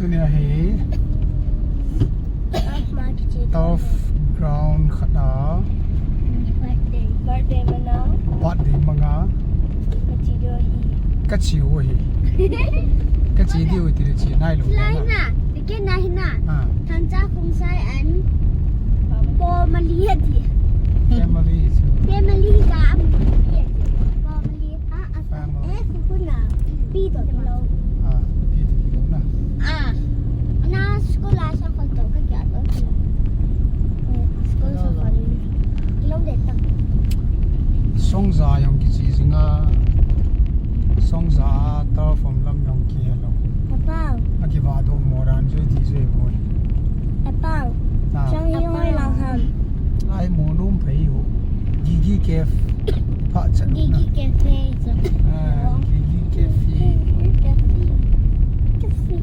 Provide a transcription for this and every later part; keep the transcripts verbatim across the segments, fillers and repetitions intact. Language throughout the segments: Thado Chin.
Tuni hi turf ground khat a birthday, birthday mana. Birthday manga. Kachi diu hi. Kachi u hi. Kachi diu ti le chi nai lo. Lai na. Dikena hina. Ah. Thangcha Khongsai and Pomali ati. Family chu. Family ka am ati. Pomali. Ah, ah. Family. Eh, sukuna. Pi to kilo. Ah, pi to kilo na. Ah. Na school a sa ko to ka kya to. School sa ko. Kilo de ta. Songza jong kichi jinga. Songza turf um lam jong kihelo. Apau. Akiva do moran jui ti jui boi. Apau. Ah. Chang hi hoi lang ham. Ai mo num phei ho. Gigi Cafe. Pha chan. Gigi Cafe. Ah, Gigi Cafe. Cafe.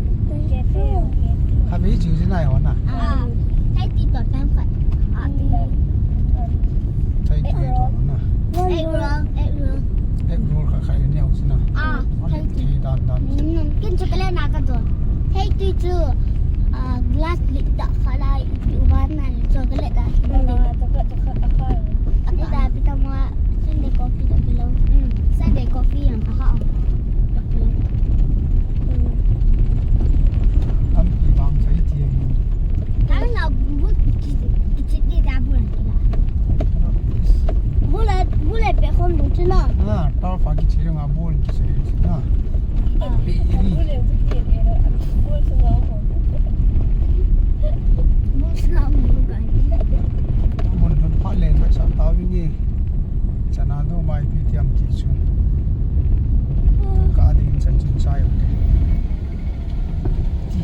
Cafe. Ha, mi chu jinai ho na. Ah. Thai ti to tam khat. Ah, ti. Thai ti to na. Egg roll, egg roll. Egg roll kha kha ni au sina. Ah, thai ti. Thai dan dan. Kin chocolate na ka do. Thai ti chu. Ah, glass lid da kha lai. Uban na chocolate da. Chocolate, chocolate, chocolate. Ati da pita mo Sunday coffee da kilo. Sunday coffee yang aha. Da kilo. Am pi bang sai ti. Kami na bu kichi ti da bu la kila. Bu la, bu la pe khom bu ti na. Ah, ta fa kichi nga bu kichi na. Pe ri. Mun thun pha le ka sa ta wi ni. Chana do mai pi tiam ti chu. Ka ding chan chin sai. Ti.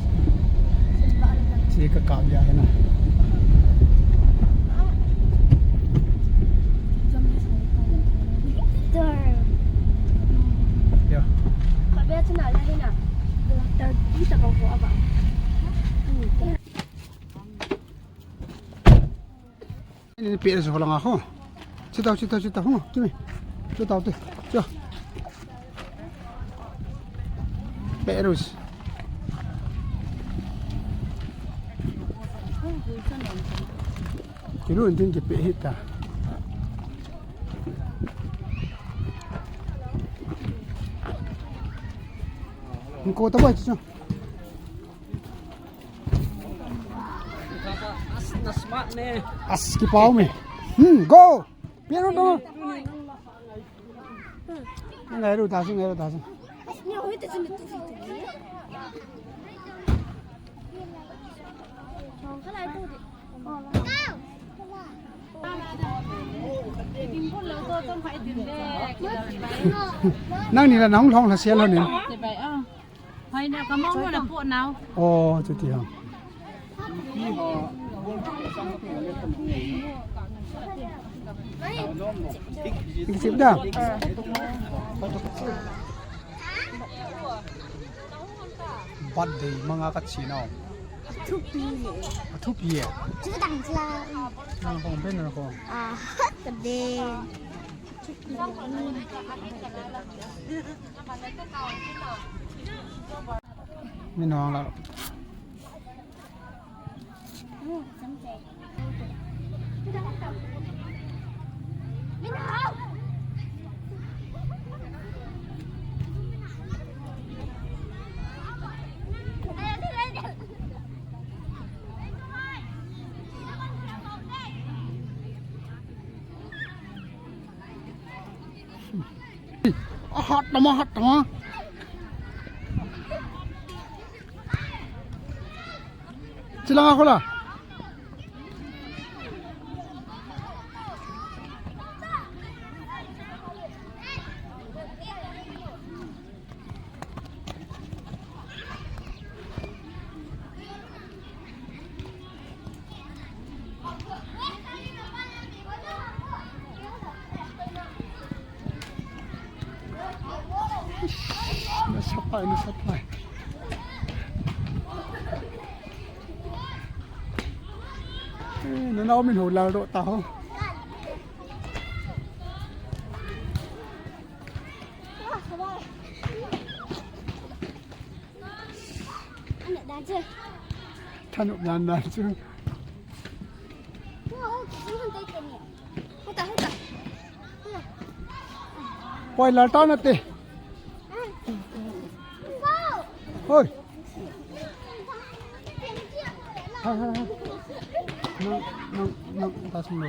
Ti ka ka ya na. Ya. Ka bia chana la hina. Ta ti ta ko ko aba. Ni pe ro ho langa ho. Chitao, chitao, chitao ho. Kimi. Chitao te. Cha. Pe ro. Kilo din ke pe hita. Ko ta bai chu. As kipau me. Hmm, go. Piano to. Ngai ru ta sing, ngai ru ta sing. Nang ni la nang long la sia lo ni. Hai na ka mong na po nau. Oh, chuti ha. Sip da. Birthday manga ka chi nau. Thupi le. Thupi e. Chu dang chla. Nang kong pen na kong. Ah, ka de. Min hong la. Ahat nama, ahat nama. Chilang ako la. Nasat pai, nasat pai. Eh, nanao min ho lal ro ta ho. Thanop nan nan chu. Poi lal ta nate. Hoi. Hai, hai, hai. Nang, nang, nang, ta sung lo.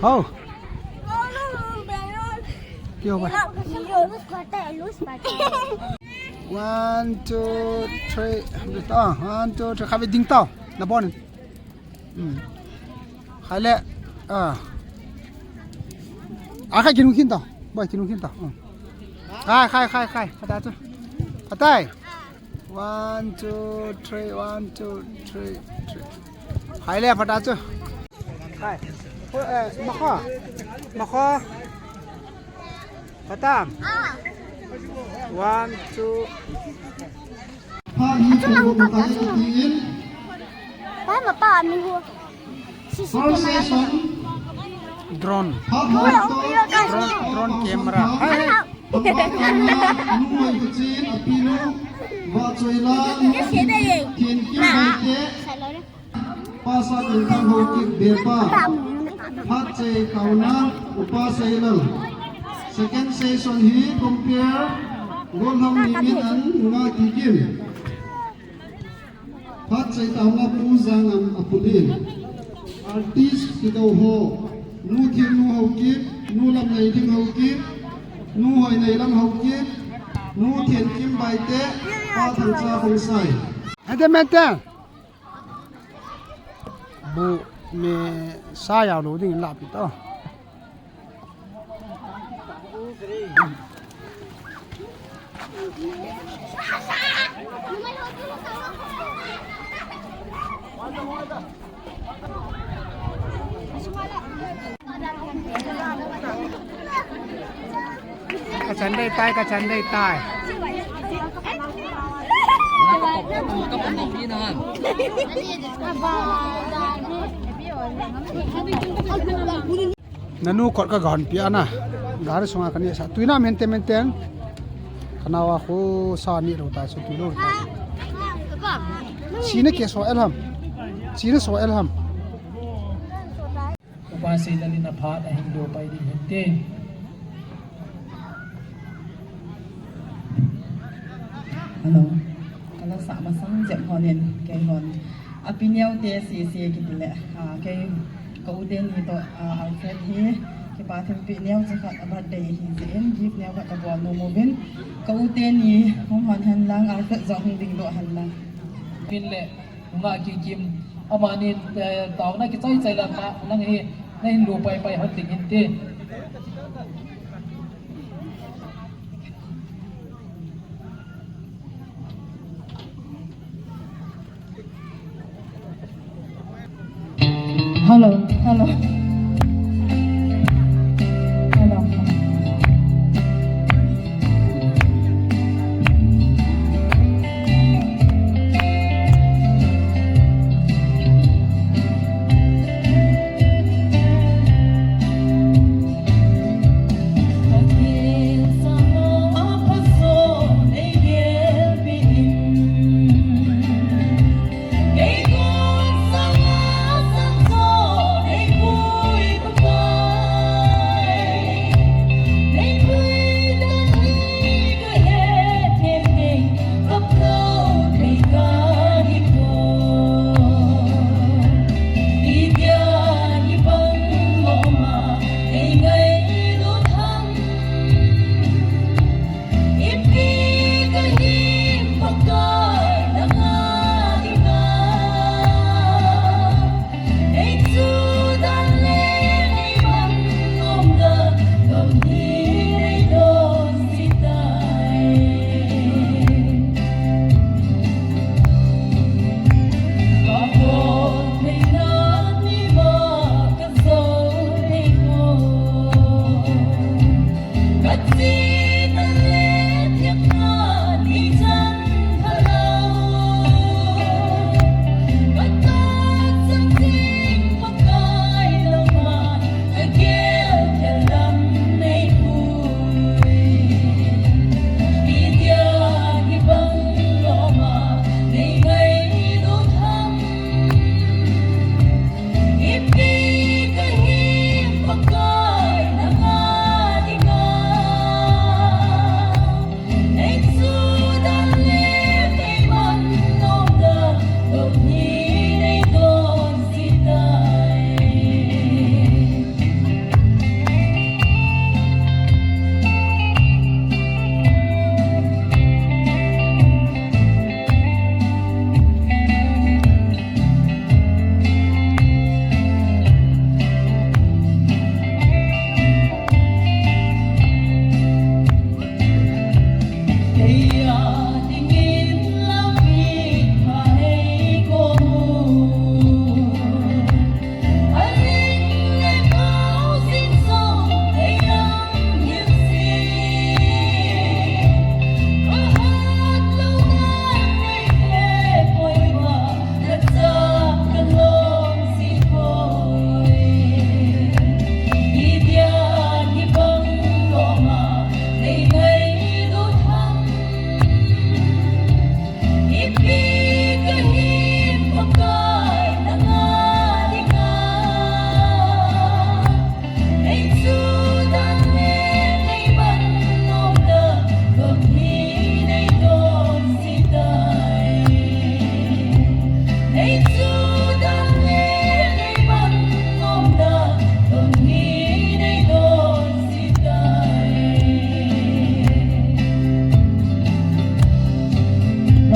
Hao. Kio ba. One, two, three. Ah, one, two, three. Khatvei ding tao. Na bon. Hmm. Khai le. Ah. A khai kinung khin tao. Boi kinung khin tao. Hmm. Khai, khai, khai, khai. Phatai chu. Phatai. One, two, three, one, two, three, three. Khai le, phatai chu. Khai. Ko, eh, makho. Makho. Phatam. One, two. Achu lang ka, achu lang. Pai ma pa mi hu. C C camera. Drone. Drone, drone camera. Hai, hai. Numei Kachin, Apilu, Vahchoilal, Thienkim Baite, Pasal Inthang Haokip Bepa, Phatchei taona, Upa Seilal. Second session hi compare, Golhang Nimin and Nungah Kikim. Phatchei taona Pu Jangam Apulin. Artist kidou ho, Nu Thinnu Haokip, Nu Lamneiling Haokip, Nu Hoineilam Haokip, Nu Thienkim Baite, Pa Thangcha Khongsai. Ate mete. Bu me sa yao lo ding la pi to. Kachan dei tai, kachan dei tai. Nanu kot ka gon pia na. Gari sunga kani sa. Tuina mente mente. Kanawa ko sa ni ro ta su tu lo ta. Sina ke so elham. Sina so elham. Upa Seilal in aphat ahin lo pai ding hinte. Hello. Kala sa masang jep honin, kei hon. Api neo te sese kiti le. Ah, kei ka u teni to, ah, Alfred hi. Kipa thempi neo cha khat a birthday hi jeh in gift neo khat ka bol nom uvin. Ka u teni hung hon hen lang Alfred jong hung ding doh hen lang. Pin le. Nungah Kikim, amani, eh, taona kichai chai la ka, nang hi, na hin lo pai pai hon ding hinte. Hello, hello. Hello.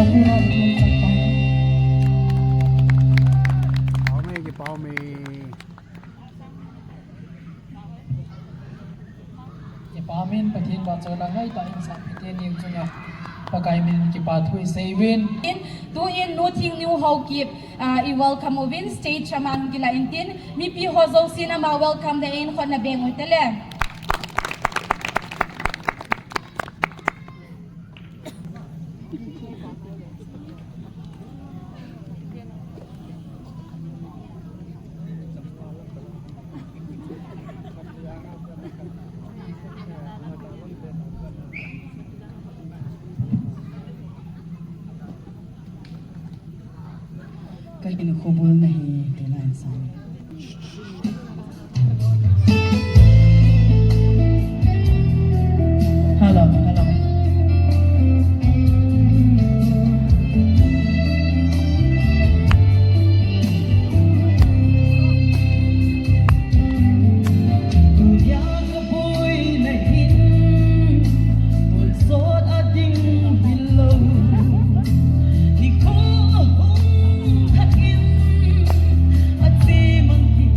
Kipah ume, kipah ume. Kipah umin, Pathen vahchoi la ngai tah in Sangpiten Neo chunga Pakai min kipa thu isei uvin. In, tuin Nu Thingnu Haokip, ah, i welcome uvin, stage a aman kila intin, mipi ho jousen ama welcome dingin khut nabeng u hite le. Ka in khobul nahi, tina insan. Hello, hello. Tunia ka boina hin, tonsot a ding hilou. Nikho ahung khat in, achemang kit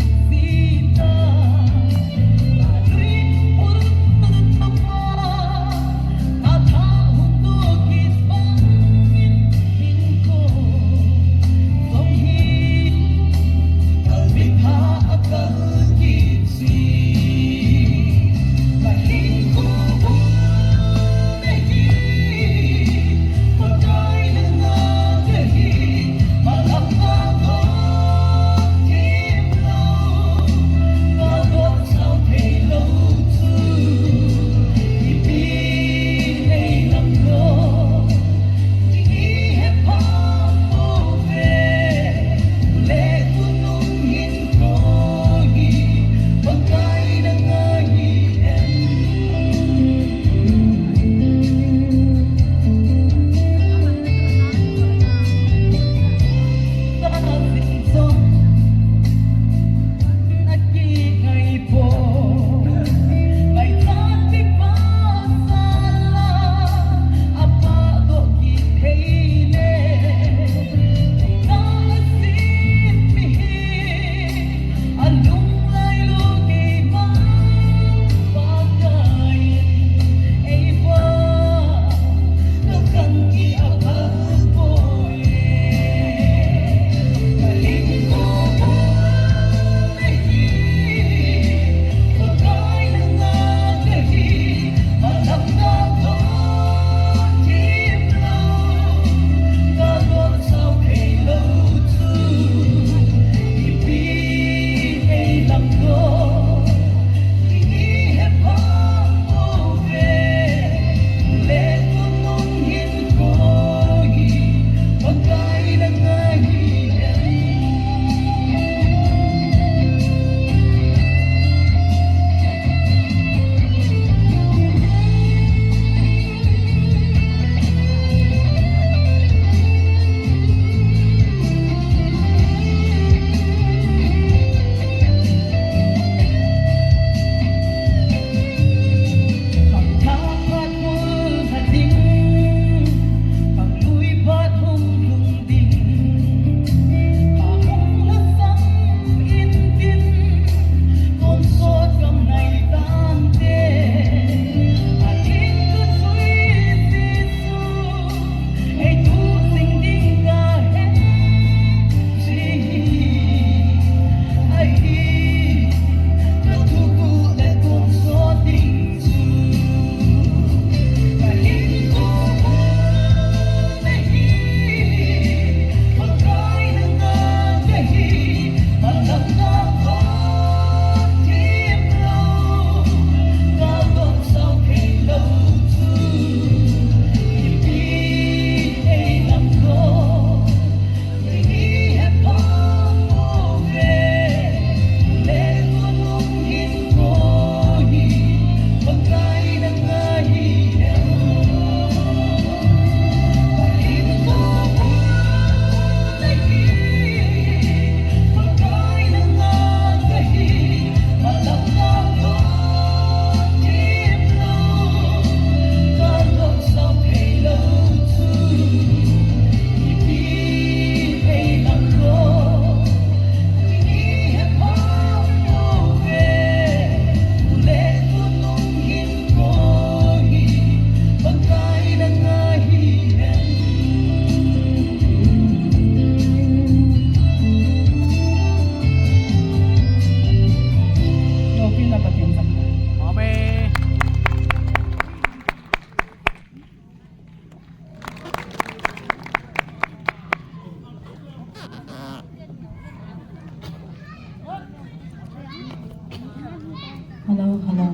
Hello, hello.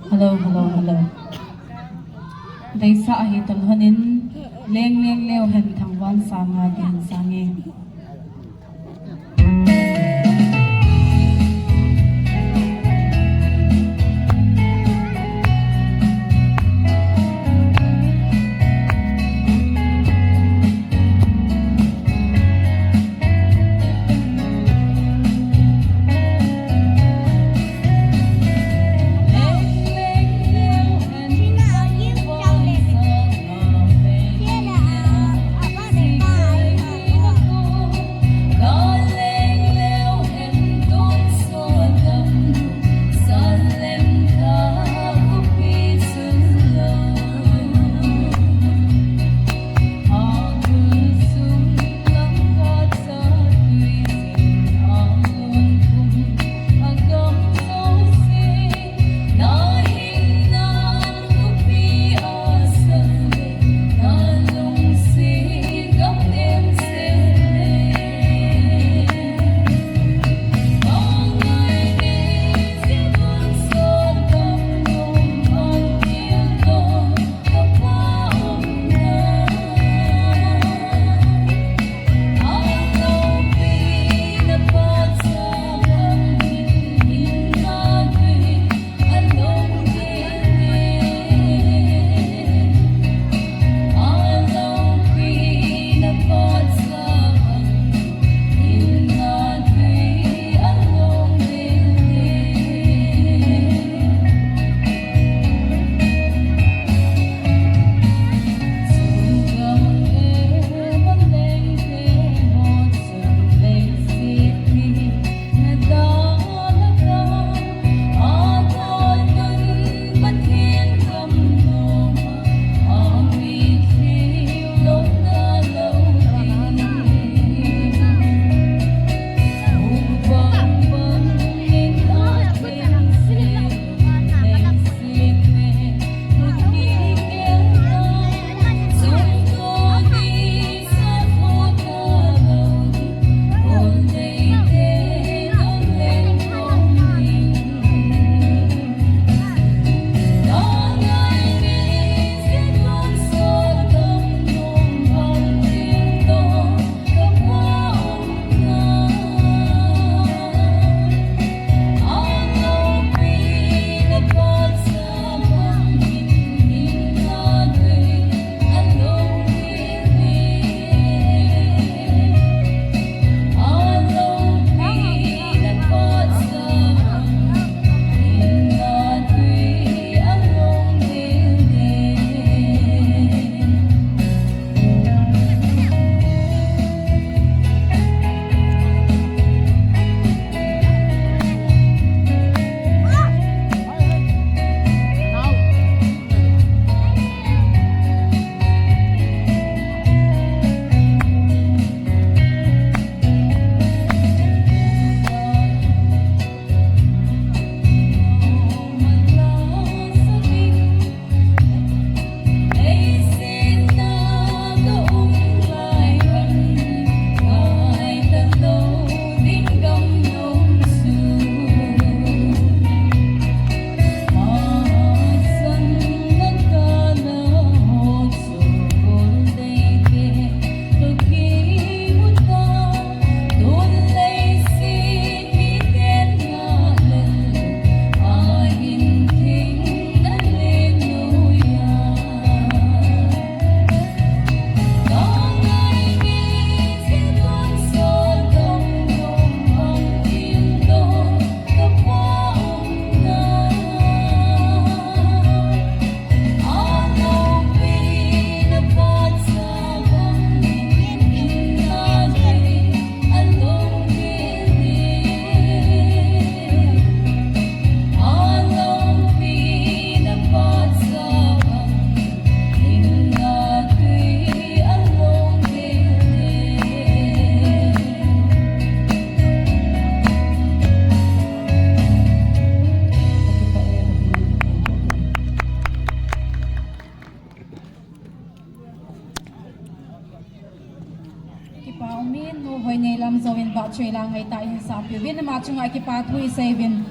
Hello, hello, hello. Deisah ahi tun honin, leng leng leu hen thangvah sanga ding sange. Kipa umin, nu Hoineilam Zo in vahchoi la ngaitah in sapiuvin, ama chunga kipa thu iseiuvin.